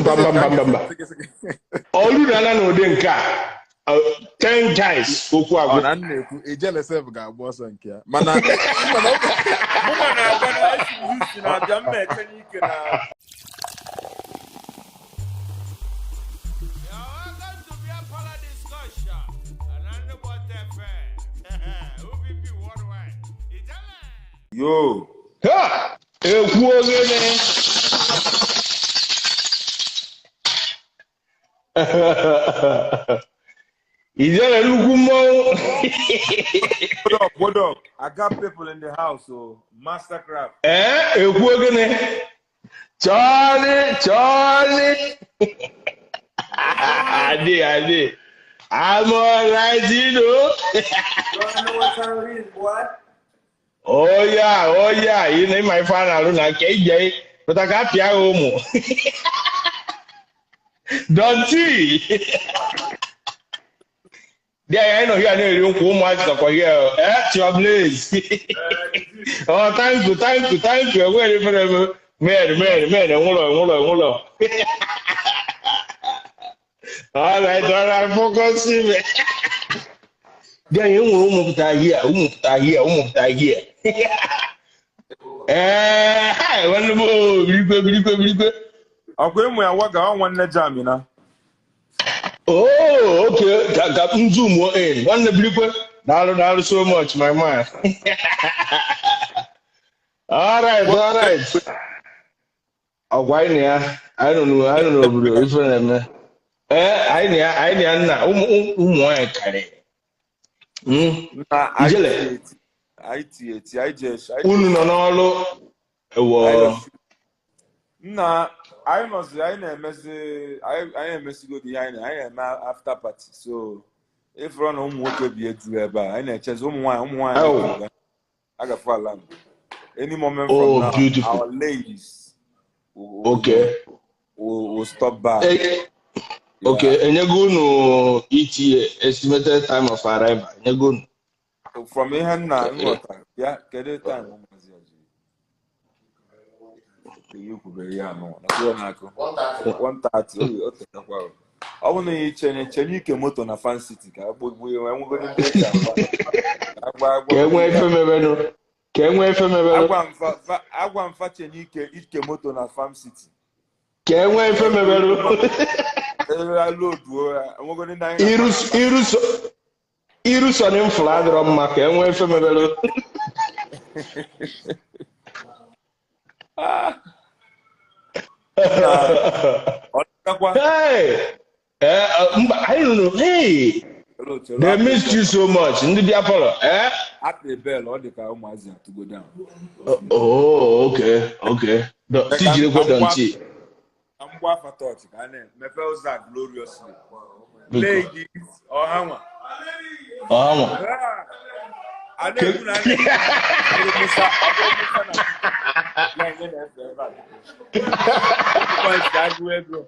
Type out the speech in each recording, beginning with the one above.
Mba, mba, mba, mba, mba. Olu na na n'ụdị nke a, 10 guys okwu Ọ agwụ. na m na-ekwu Ijele sef ga-agba ọsọ nke ya, mana mana Mụnwa na-agba na esi m Houston abịa mma eche n'ike na. You're welcome to be a part of discussion. And I'm what OVP worldwide. Ijele! Yo. Ha! Ekwu ogene. Ijele nnukwu mmọnwụ. What up? What up? I got people in the house, so Mastercraft. Ee, ekwu ogene. Chọọlị, chọọlị. Adị, adị. I'm alright, you know. You wanna know what time it is, boy? Oh yeah, oh yeah. Ị na ịma ife a na-alụ na nke ije pụta ka apịa ya ụmụ. Dọnti. Dị anyị nọ here na-eri nkwụ ụmụazị nọkwa here. Eh, Chioma Blaze. Oh, thank you, thank you, thank you. Enweghị ifere m. Men, men, men, enwụlọ, enwụlọ, enwụlọ. All right, all right, focus me. Dị anyị enwere ụmụ pụta here, ụmụ pụta here, ụmụ pụta here. Ee, hi, nwanne m, oh, birikwe, birikwe, birikwe. Ọkwa ịmụ ya waga ọ nwanne Jamina. Oh, okay. Ka m zoom in. Nwanne birikwe. Daalụ, daalụ so much, my man. All right, all right. Ọgwa anyị na ya, anyị nọ n'obodo ife na-eme. Ee, anyị na ya, anyị na ya nna, ụmụ ụmụ nwaanyị karịrị. Na Ijele. IT, IT, anyị je Unu nọ n'ọrụ ewo. Nna anyị nọzi anyị na-emezi anyị emesigodi ihe anyị na-eme after party, so ịfụrụ na ụmụ nwoke bi eju ebe a anyị na-echezi ụmụ nwaanyị ụmụ nwaanyị Oh. agafe ala m. Any moment from Oh, now, beautiful. our ladies will, Okay. will stop by. Okay, enyego unu ETA, estimated time of arrival. Enyego unu. From ihe nna nghọta ya, kedu time ụmụazị ya ji ihe kwubere ya anọ na kwuo na-akụ 1:30 oyi o tetakwa o. Ọ bụ na ya ichenye chenye ike moto na Fan City ka agbagbuo ya nwegoro ndị eji agba agba Ka e nwee ife mebenụ. Ka e nwee ife mebenụ. Agwa mfa chenye ike moto na Farm City. Ka e nwee ife mebenụ. Erela loduo ya nwegoro ndị anyị Iru iru so iru sọ na mfụrụ adịrọ mma ka e nwee ife mebenụ. Ọ dịkwa. Hey! Mba, anyị nụrụ, hey! Chelo, chelo, They missed you so much. Ndị bịa pọlọ, eh? Apị bel ọ dị ka ụmụazị atụgo down. Oh, okay, okay. Tijirikwe Dọnti. Ka m gwa afa tọọchị ka a na-emepe ụzọ a gloriously. Biko. Ladies, ọha nwa. Ọha nwa. A na-ekwu na a na-ekwu Musa, ọ bụrụ Musa na ya nye na-efe ebe a. Points agụ ego.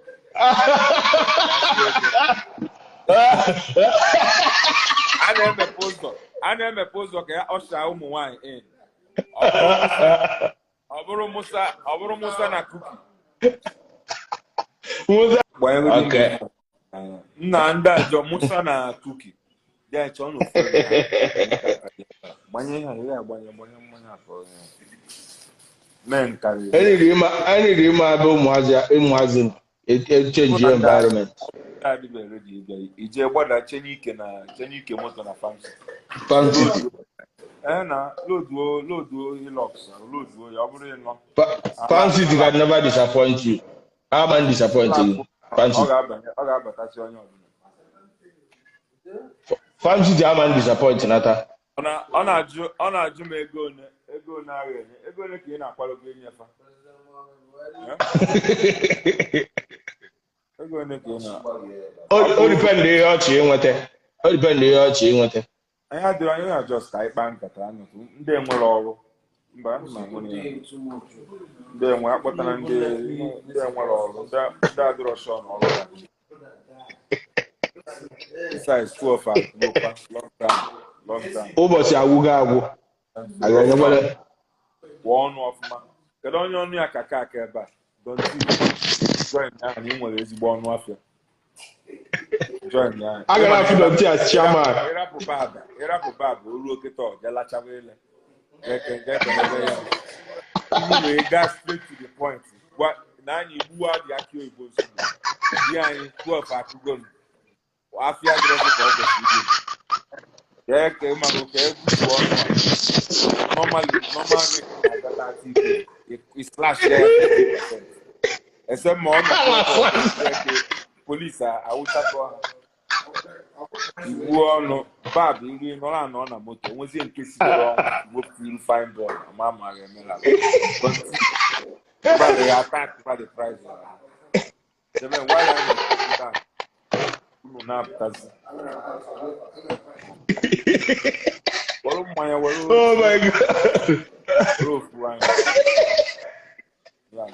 A na-emepe ụzọ. A na-emepe ụzọ ka ya ọsha ụmụ nwaanyị in. Ọ bụrụ Musa, ọ bụrụ Musa na Kuki. Musa. Gbanyegodi. Okay. Nna ndị ajọ Musa na Kuki. Dị anyị chọọ n'ofu ebe. Gbanye ha, ya agbanye gbanye mmanya afọ ya. Men karịrị. Anyị riri ịma ebe ụmụazị ụmụazị nọ. Change environment. Ndị adịbeghị ready ịbịa. Ije gbada chenye ike na chenye ike moto na Farm City. Farm City. Ee na loduo loduo Hilux loduo ya ọ bụrụ ịnọ. Farm City can never disappoint you. How man disappoint you? Farm Ọ City. ga-abanye ọ ga-abatachi onye ọbụla. Farm City ama disappoint nata. Ọ na-ajụ m ego one agha enye ego one ka ị na-akwadogo inyefa. Eh? Ego one ka ị na O depend ihe ọchị ịnweta. O depend ihe ọchị ịnweta. Anyị adịrị anyị na just ka anyị kpaa nkata anọtụ ndị enwere ọrụ mba mma nwere ya. Ndị enwe akpọtara ndị enwere ọrụ ndị adịrọ sure na ọrụ ha. Besides, two of us go long time, long time. Ụbọchị agwụgo agwụ. A ga-enyekwara Kwụọ ọnụ ọfụma. Kedu onye ọnụ ya ka aka ebe a? Don't join ya na ị nwere ezigbo ọnụ afịa. Join ya. A gara afụ Dọnti as chairman. Ịrapụ baba, ịrapụ baba, o ruo kịta ọ jee lachaba ele. Jee kenebe ya. Unu wee gaa straight to the point. Gwa na anyị gbuwa dị akị oyibo ozugbo. Di anyị 12 akụgo m. Afịa dịrọzi ka ọ kwesịrị ịdị. Kee ka ịmago ka egwu ọnụ a. Normally, normal rate na-aga 30K. I slash ya 50%. Except ma ọ nọ polisi awụchatụ ha. Igbu ọnụ bab iru nọrọ anọ na moto nwezie nke sigoro ọnwụ wepụ iru fine boy ama ma ga-emela. But they attack by the price. Sebe why are you unu na-apụtazi? Were mmanya were Oh my God. were ofu anya. Ya.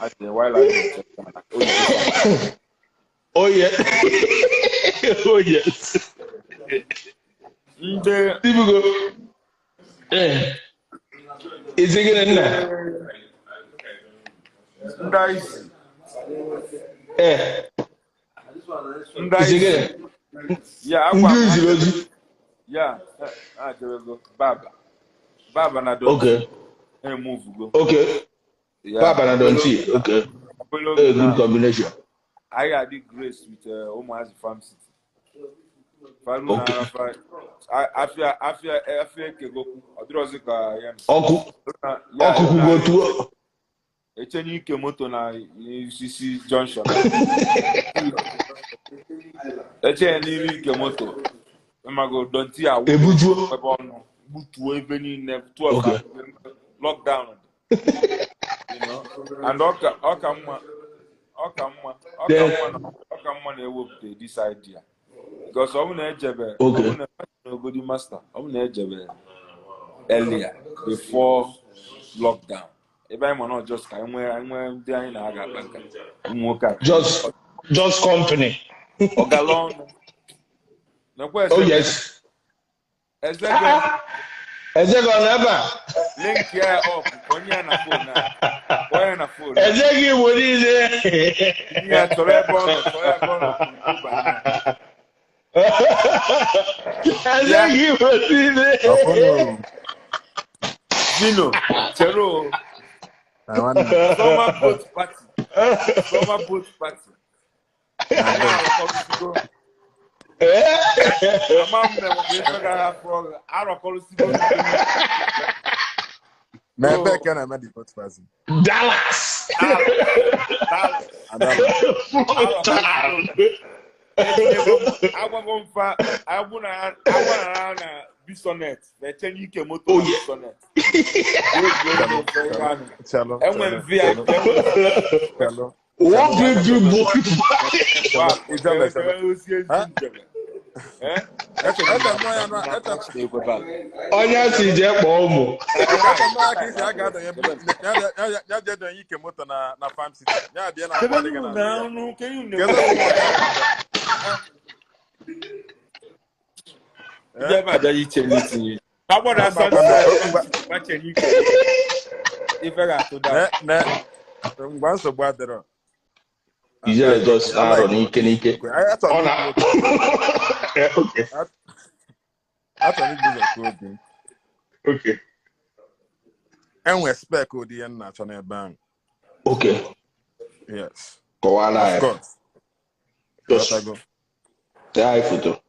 Actually, while I check that, oh, yeah. Oh yes. Oh yes. Ndị Ibugo. Eh. Is it gonna nna? Ndị isi Eh. ndị Is it isi gonna? Ya agwa Ndị iziri ozi. Ya a jebego baba baba na Donti. Emuvugo. Ya. Baba na Donti. Okay. Obere A oge good na combination. anyị ga-adị grace with ụmụazị Farm City faru na afa afịa afịa afịa ekegokwu ọ dịrọzi ka ya Ọkụ ya ọkụkụ na go tuo. Echenye ike moto na isi junction, echenye n'iru ike moto ịmago Donti awụ Ebujuo. Ebe ọnụ gbutuo ebe niile 12 lockdown dị. And ọka mma ọka mma ọka mma na ọka mma na-ewepụta this idea because ọ bụ na ejebe ọ bụ na n'ogodi master, ọ bụ na ejebe earlier before lockdown ebe anyị ma na just ka anyị nwee ndị anyị na-aga akpa nkata ụmụ nwoke a. Just company. Ọgala ọnụ nekwa Oh eze yes. Eze gị. Eze gị ọ nọ ebe a? Link ya up, onye ya na phone a, kpọọ ya na phone a. Eze gị Igbo niile. Ihe ya chọrọ ebe ọ nọ, chọrọ ebe ọ nọ tupu banye. Eze gị Igbo niile. Ọfụnụ. Vino, chere o. Na nwanne. Summer boat party, summer boat party. Anyị arọkọrịsịgo. Ama m na enwere ife gara afọ arọkọrịsịgo. Na ebe ka na-eme the boat party? Dallas. Dallas. Adala. Town. Agwago mfa agwụ na agwa na ha na Bisonet na-echenye ike moto Oh, na yeah. Bisonet. Chalụ, chalụ, enwe m chalụ, VIP. Chalụ. What did you boat party? Ijele, chalụ. Osi ezi Ha? njem. Eche mmụọ ya na eche Onye si jee kpọọ ụmụ. Eche mmụọ ya ka isi a ga-adọnye ya jee donye ike moto na Farm City. Ya bịa na akwa dị gị na na ya. ọnụ ka ihe Kedu ụmụ nwoke ahụ? Ndị ebe abịaghị iche n'itinye agbada Mba, mba, asa ike ife ga-atụ da. Ne ngwa, nsogbu adịrọ. Ijele just arọ n'ike n'ike. Achọrọ Ọ m na. ikwu okwu. Okay. Achọrọ m ibu ụzọ kwuo obi m. Okay. Enwe spec ụdị ihe m na-achọ n'ebe ahụ. Yes. Kọwara Of anyị. course. Just Ghọtago. see anyị foto.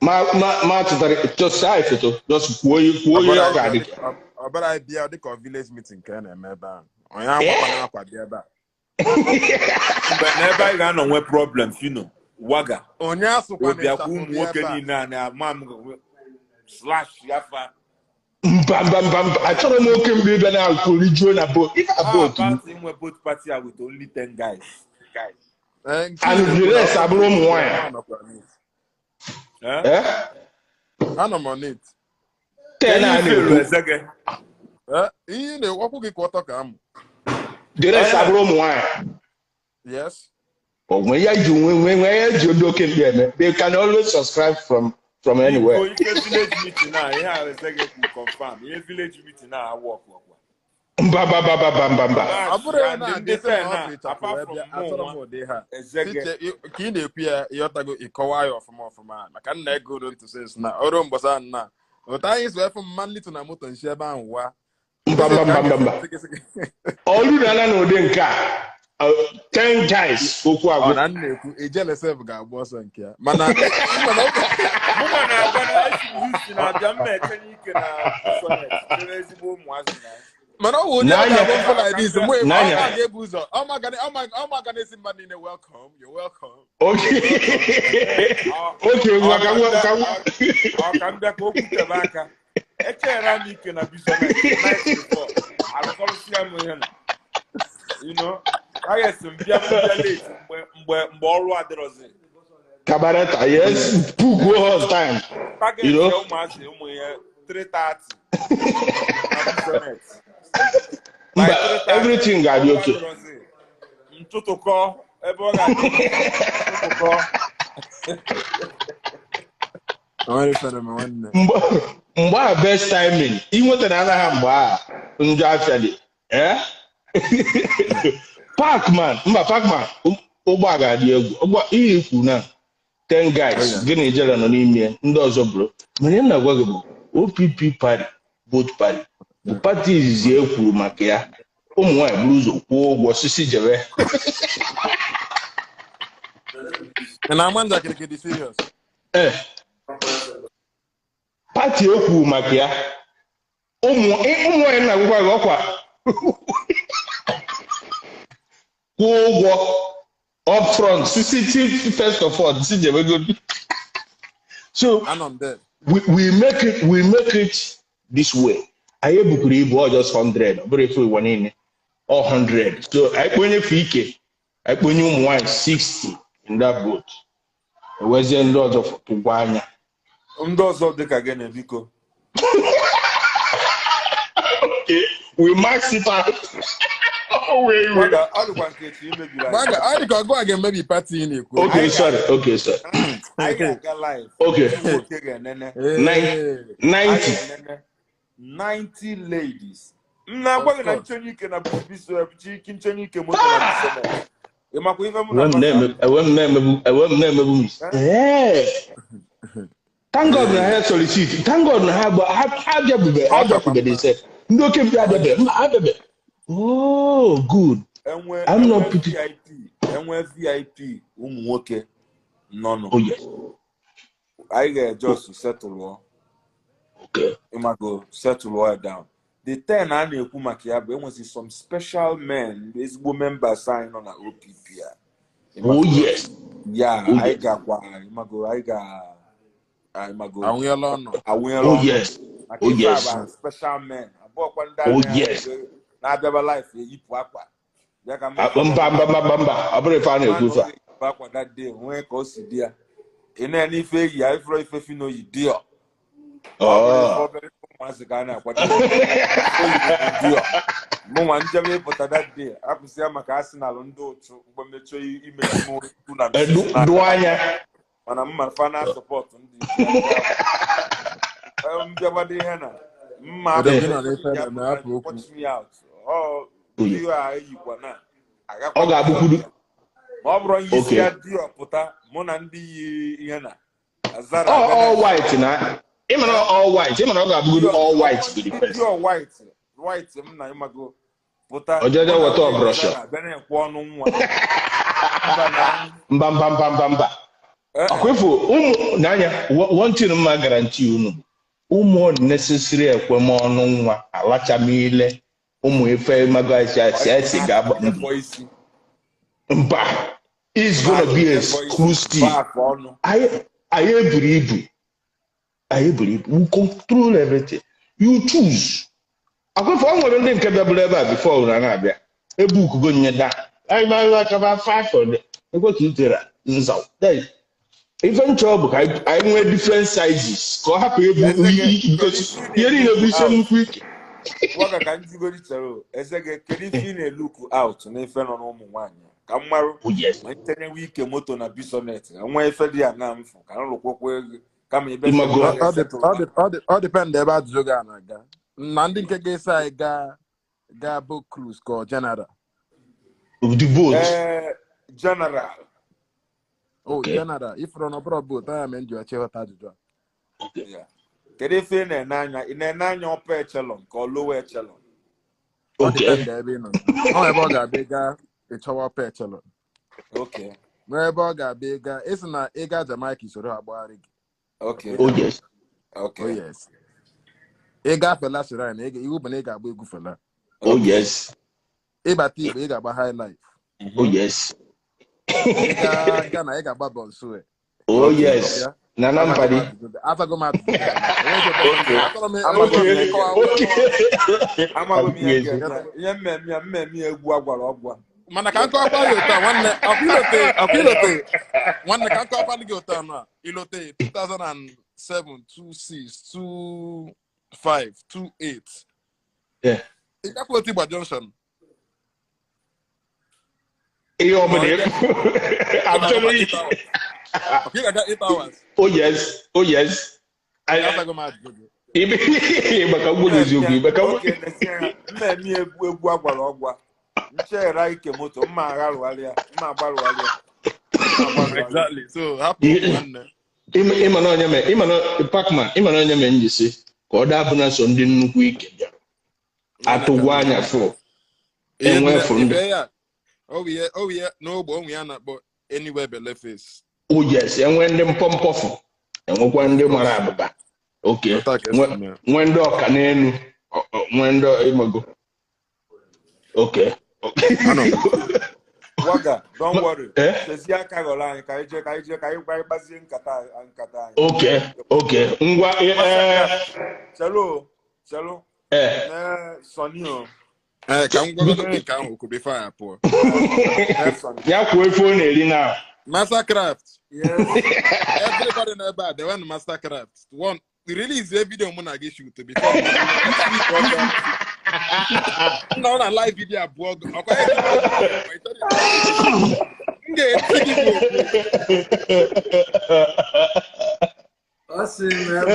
Ma tụtara just see anyị foto. Just kwuo ihe ọ ga-adị. Ọbara anyị bịa dịka ọ village meeting ka a na-eme ebe ahụ. Onye agbakwana akwa bịa ebe a. Mgbe n'ebe anyị ga-anọ nwee problem fino waga. Onye asụkwana obiakwa ịchafụ ụmụ bịa nwoke ebe a. Niile a na-ama m slash ya fa. Mba, mba, mba, mba. Achọrọ m oke mgbe ịbịa na alcohol juo na boat. Ife a How boat. about inwe boat party a with only 10 guys? Ee, nke And ị the na-ekwu na rest abụrụ ụmụ nwaanyị. anọkwa on it. Eh? Eh? Anọ m on it. 10 a Ihe na-ekwu. eze gị. Ee, ihe ị na-ekwu ọkwụ gị ka ọtọ ka amụ. The rest abụrụ ụmụ nwaanyị. Yes. O nwee ya ji nwe nwe ya ji ndị oke mkpi eme. They can always subscribe from from Biko anywhere. ife village meeting a ihe a Ezege kwuru confirm ihe village meeting a work ọkwa. Mba mba mba mba mba mba. Ọ bụrụ Mash ya and na ndị adị sị ten na ọ a bụ ịchafụ apart wee from bịa achọrọ m mụnwa ụdị ha. Ezege Tiche ka ị na-ekwu ya ịghọtago ịkọwa ya ọfụma ọfụma maka nna ego ntụ sins na ọrụ mbọsa nna ụta anyị si efu mma nlitu na moto nshi ebe ahụ wa Mba mba mba mba mba. Olu na na n'ụdị nke a 10 guys okwu ọ agwụ. na nna ekwu ijele sef ga-agba ọsọ nke ya mana mụnwa na-agwa na esi m Houston abịa mma etenye ike na Sonet chere ezigbo ụmụazị na mana ọ wụ onye ọ N'anya ga-abụ mfụ like this mụ ọ n'anya. ma ga-ebu ụzọ ọ ma ga na-esi mmadụ niile welcome, you're welcome. Okay. Okay, ngwa ka nwa ka nwa. Ọ ka m bịa ka okwu tebe aka echere m ike na Bisonet night before arụkọrụsịa m ihe na you know ayes m bịa late mgbe ọrụ adịrọzi. Cabareta, yes, book all time. Target You know? ya ụmụazị ụmụ ya 3:30 na Bisonet. By Mba, 3:30 everything ga-adị ọrụ okay. adịrọzi ntụtụkọ ebe ọ ga-adị ntụtụkọ. O nwere fere m nwanne. Mgbe a best timing, ị nwetara anaghị mgbe a njọ afịa dị. Eh? Parkman, mba Parkman, ụgbọ a ga-adị egwu. Ụgbọ ihe ikwu na 10 guys, gị na ijele nọ n'ime ya, ndị ọzọ bụrụ. Mana ihe m na-agwa gị bụ OPP party, both party, bụ pati izizi e kwuru maka ya. Ụmụ nwaanyị buru ụzọ kwụọ ụgwọ sisi jebe. Ị na-ama njakịrị ka dị serious? Ee, pati e kwuru maka ya ụmụ nwaanyị na-agwụkwa gị ọkwa kwụọ ụgwọ up front sisi first of all si jebegodi. So anọ m there. we make it this way. Anyị ebukwuru ibu ọ just 100 ọ bụrụ efe ụwa niile ọ 100, so anyị kponye fe ike anyị kponye ụmụ nwaanyị 60 in that boat, ewezie ndị ọzọ tụgwa anya. Ndị ọzọ dịka gịnị biko? Okay, we max it out. Oh, wait, wait. Ọ dịkwa Nkechi imebiri anyị. Gbaga, ọ dị ka ọgụ a ga-emebi pati ị na-ekwu. Okay, sorry. Okay, sorry. Anyị ga-aga live. Okay. Ndị nwoke ga-enene. Ee. 90. Anyị ga-enene 90 ladies. M na-agwa gị na nchenye ike na biso ike nchenye ike moto na Bisonet. Ị makwa ife mụ na Enwe m na-emebu m. Ee. Thank God na ha solicit. Thank God na ha ha abịabube Ọ abịakwube dịkwa they said. Ndị oke mkpi abịabe mba abịabe. Oh, good. Enwe I'm not enwe putting. VIP, enwe VIP ụmụ nwoke nọnụ. Oh yes. Anyị ga-ejust settle Okay. ịmago settle ya down. The 10 a na-ekwu maka ya bụ enwezi some special men, ezigbo members anyị nọ na OPP a. Oh yes. Ya Oh anyị yes. ga-akwa ịmago anyị ga ịmago Awụnyela ọnụ. awụnyela Oh ọnụ yes. maka Oh ife a yes. bụ special men abụọkwa ndị Oh a yes. na-abịaba life eyipụ akwa ya ka Mba mba mba mba mba. Ọ bụrụ ife a na-ekwu ife a. eyipụ akwa that day nwee ka o si dị ya ị na-ene ife eyi ya ifuru ife fino yi dị ọ ọ bụrụ ife Oh. obere ụmụazị ka a na-akwado oyibo dị ọ mụnwa njem ịpụta that day apụsị ya maka Arsenal ndị ụchụ mgbe mechie imechi m okwu na Mrs. Dụọ n'aka anya. Mana mma fa na support ndị mbịagbado ihe na mma Ụdị Eh. gị nọ n'ife ya na-eme hapụ okwu. watch me out ọ Oh yes. dị a eyikwa na agakwa Ọ ga-abụkwuru. Ma ọ bụrụ ihe isi Okay. ya dị ọpụta mụ na ndị yi ihe na Zara All abịa all na white na. Ị mara all white. Ị mara ọ ga-abụgodu all white to the first. Pure white white m na ịmago pụta Ojeje mụ na weta ndị yi ọbrọshọ. Zara abịa na-ekwe ọnụ nwa mba na Mba mba mba mba mba. eh Ọkwa ifo ụmụ n'anya one thing mma guarantee unu ụmụ unnecessary ekwemọnụ nwa alachamile ụmụ ife mago esi esi ga-agba ndefọ isi mba is gonna be ndefọ isi exclusive. afọ ọnụ. Anyị eburu ibu, anyị eburu ibu, we control everything you choose. Akwụfọ ọ nwere ndị nke bịabụrụ ebe a before unu na-abịa ebe ukugo nye da anyị ma achọba 500 ekwe ka itere nza. Ife nchọ bụ ka anyị nwee different sizes ka ọ hapụ ebu Ezege, kedu because ife ị ihe niile bụ na-eluku isi out? nnukwu ike. Waga ka njigori chere o. Ezege, kedu ife ị na-eluku out n'ife nọ n'ụmụ nwaanyị ka m marụ Oh yes. ma ntenyewe ike moto na Bisonet nwee ife dị ya na mfụ ka m rụkwakwa ego. Kama ịbịazie Ịmago. mụ na Ọ gị esetụlụ. ọ depend ebe ajụjụ ga na-aga. Na ndị nke ga-eso anyị gaa boat cruise ka ọ general. The boat. Ee, general. Oh, Okay. general, ifuru na ọbụrụ boat, anya mee nji ọchị ghọta ajụjụ a. Yeah. Kedu ife ị na-ene anya? Ị na-ene anya upper echelon ka ọ lower echelon? Ọ Okay. depend ebe ị nọ. Ọ ebe ọ ga-abịa ị gaa ịchọwa upper echelon. Okay. Nwee ebe ọ ga-abịa ị gaa, ịsị na ị gaa Jamaica isoro ha agbagharị gị. Okay. Oh yes. Oh Okay. yes. Ị gaa Fela Shrine, iwu bụ na ị ga-agba egwu Fela. Oh Okay. yes. Ịbata Igbo, ị ga-agba high life. Oh yes. Ị gaa Ghana, ị ga-agba Bonsue. Oh Okay. yes. Ya. Na Nampadi. Azago m ajụjụ gị. Enweghị Okay. achọrọ m Amago m enweghị ihe ịkọwa Okay. Amago m ihe Yes. ga-eme. Ihe mmemme ya mmemme ya egwu agwara ọgwa. Mana ka nkọwakwa gị ụtọ a, nwanne ọkwa ilote nwanne ka nkọwakwa gị ụtọ anụ a ilote 2007 26 25 28 Yeah. ị gakwa otu Igba Junction. Ihe ọbụla I'm telling you. Ọkwa ị ga-aga 8 hours. Oh yes. Oh yes. Azago m ajụjụ gị. Maka ngwa eziokwu maka Okay, nesie ya. Mmemme ya egwu egwu agwara ọgwa. Ncheghera ike moto mma agharụgharịa mma agbarụgharịa mma agbarụgharịa. Exactly. So hapụ okwu nwanne. Ịma na onye me ịma na Pacman ịma na onye me njisi ka ọ dabụ na so ndị nnukwu ike bịara atụgwa anya fụ Ihe enwe nne fụ ndị ibe ya owie n'ogbe onwe ya na-akpọ anywhere belle face. Oh yes, enwe ndị mpọmpọfụ enwekwa ndị mara abụba. Okay. Ọta ka esi eme. Nwee ndị ọka n'elu nwee ndị ịmago. Okay. Anọ m. Waga, don't worry. Eh? Chezie aka ghọrọ anyị ka anyị jee ka anyị jee ka anyị gbazie nkata anyị. Okay. Okay. Ngwa Chelo, chelo. eh Nee, Sonny o. Ee, ka m gwagodo gị nke ahụ okwu before anyị apụọ. Nee, Sonny. Ya kwuo ife ọ na-eri na. Mastercraft. Yes. Everybody n'ebe a, they went Mastercraft. One, release a video mụ na gị shoot before. Nọ na live video abụọ ọkwa ya m ga-eti gị bụ okwu. Ọ sị m ebe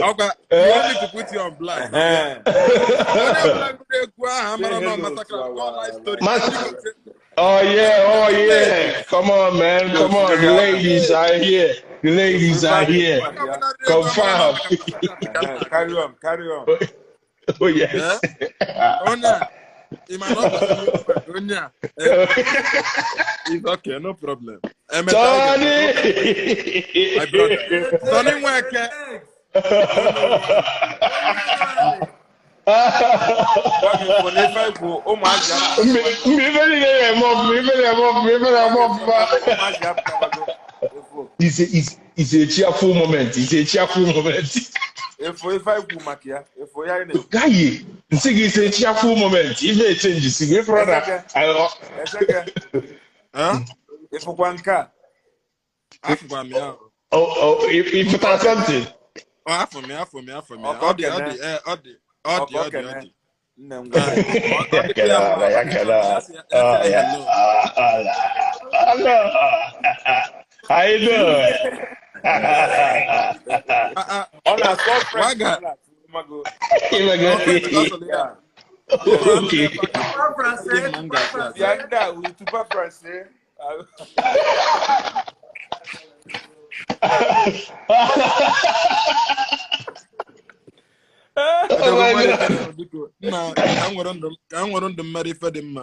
Ọkwa, you want me to put you on blast. Eh. Onye ọbụla gụrụ egwu ahụ amara Say nọ hello to Mastercraft, all life our story. Oh yeah, oh yeah. Come on, man. Come on. The ladies are here. The ladies are here. Confirm. Carry on, carry on. Oh yes. Onye a, ị ma na ọ bụ onye a. It's okay, no problem. Tony. My brother. Tony Nweke. Mgbe ife niile na-eme ọfụma, ife na-eme ọfụma, ife na-eme ọfụma. It's a cheerful moment. It's a cheerful moment. Guy, nsị gị it's a cheerful moment. Ife echange si gị ịfụrụ na. Ịfụkwa nke a. Afụkwa m ya. Oh, ịfụtara something. Afọ m ya, afọ m ya, afọ m ya. Ọ dị, ọ dị, ọ dị. Ọ dị, ọ dị, ọ dị. How you doing? Ọ na-asọ French. Okay. Oh my God. Ka m nwere ndụ mmadụ ife dị mma.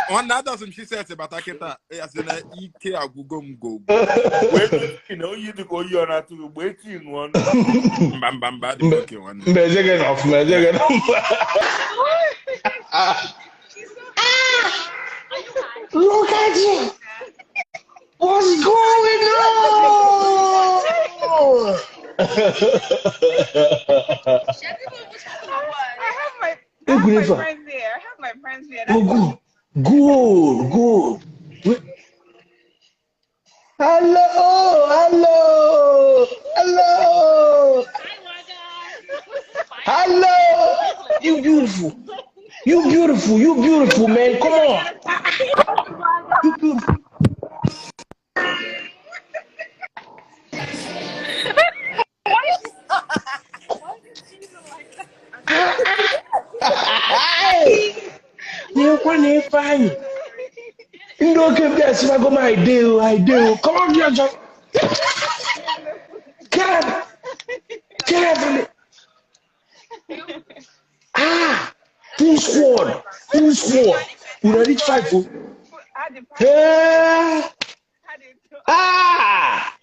Nwanne adọsị m shiset bata kịta ya sị na ike agwụgo m go. Mba mba mba adị m oke nwanne. Mba ejege na ọfụma ejege na ọfụma. Look at you. What's going on? I have my friends here. I have my friends here. Oh, good, good, good. Hello, hello, hello. Hello. You beautiful. You beautiful. You beautiful, man. Come on. Na-ekwa na Ifeanyị. Ndị oke mkpi asịbago m I dey o, I dey o. Come on, here, John. Get up. Get up from it. Ah, full squad. Full squad. We don't reach 5. Oh. Hey. Ah.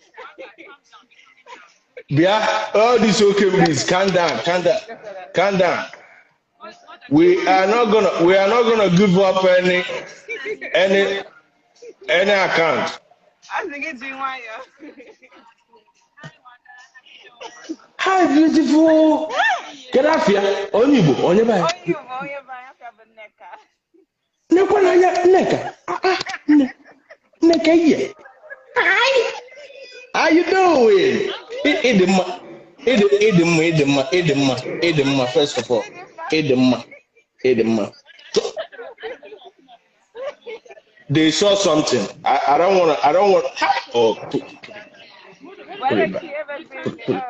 Yeah, all this okay, please calm down, calm down, calm down. We are not gonna give up any account. Hi, beautiful. Get off here. Onyibo, onyeba. Nneka na Nneka. Ah, Nneka here. Hi. How you doing? Idima, first of all. Idima. They saw something. I don't wanna. Oh, put it back.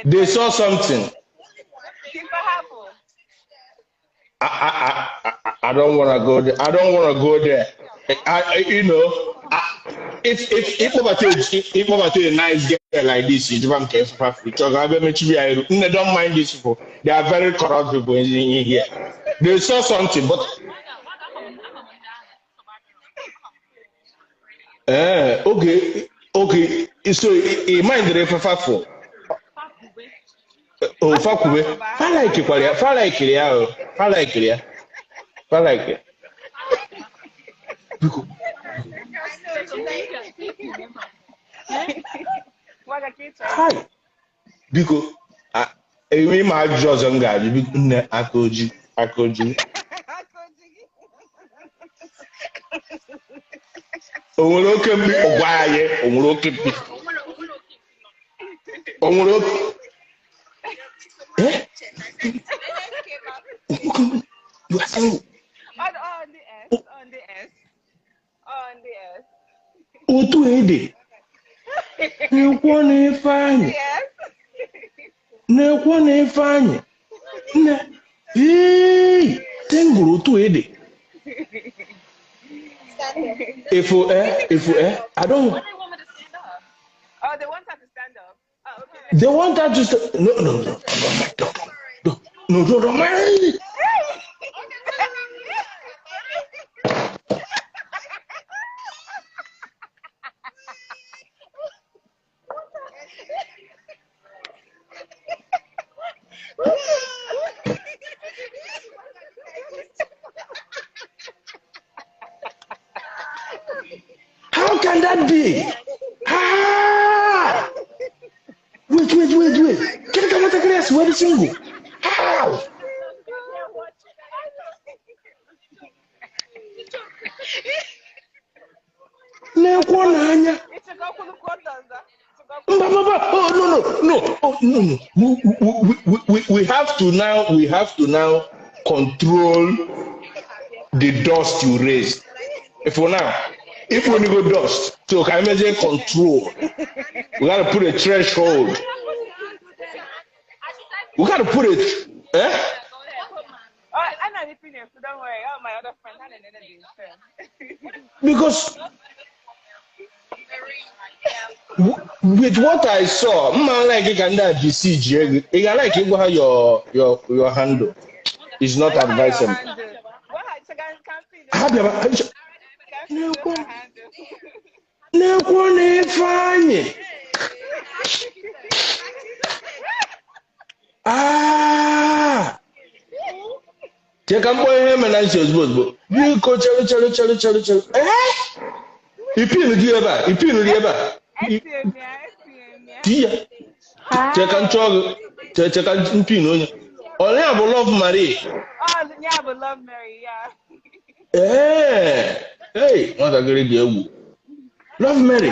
They saw something. I don't wanna go there. I don't wanna go there. If a nice girl like this, you don't care for Africa. They don't mind these people. They are very corrupt people in here. They saw something, but okay. So he mind the for. Oh, Fakube. I like it. I like it. Hi. Biko, I ma ajụjụ ọzọ m ga-ajụ biko nne aka oji. O nwere oke mkpi ọgwa anyị, o nwere oke mkpi. O nwere oke. Eh? You are saying On the S. Otu ede. Na-ekwo na Ifeanyị. Na-ekwo na Ifeanyị. Nne. Ee, tenguru otu ede. If I don't. Oh, they want her to stand up. Oh, okay. They want her to stand. No. No. How can that be? Ah! Wait. Can you come out of where is single? How? Oh, no. Oh, no. We have to now control the dust you raise. For now, if we go dust, so can imagine control. We gotta put a threshold. We gotta put it. Eh? Oh, I'm not finished, so don't worry. All my other friends had an energy. Because with what I saw, man, like you can BCG. You like you go your handle. It's not advisable. Ah! Take a boy him and I says, you go chere. Eh? Ipinu di ebe. Tia. Check and chog. Check and pin. Only I love Mary. Oh, yeah, but love Mary, yeah. Eh. Hey, not a great deal. Love Mary.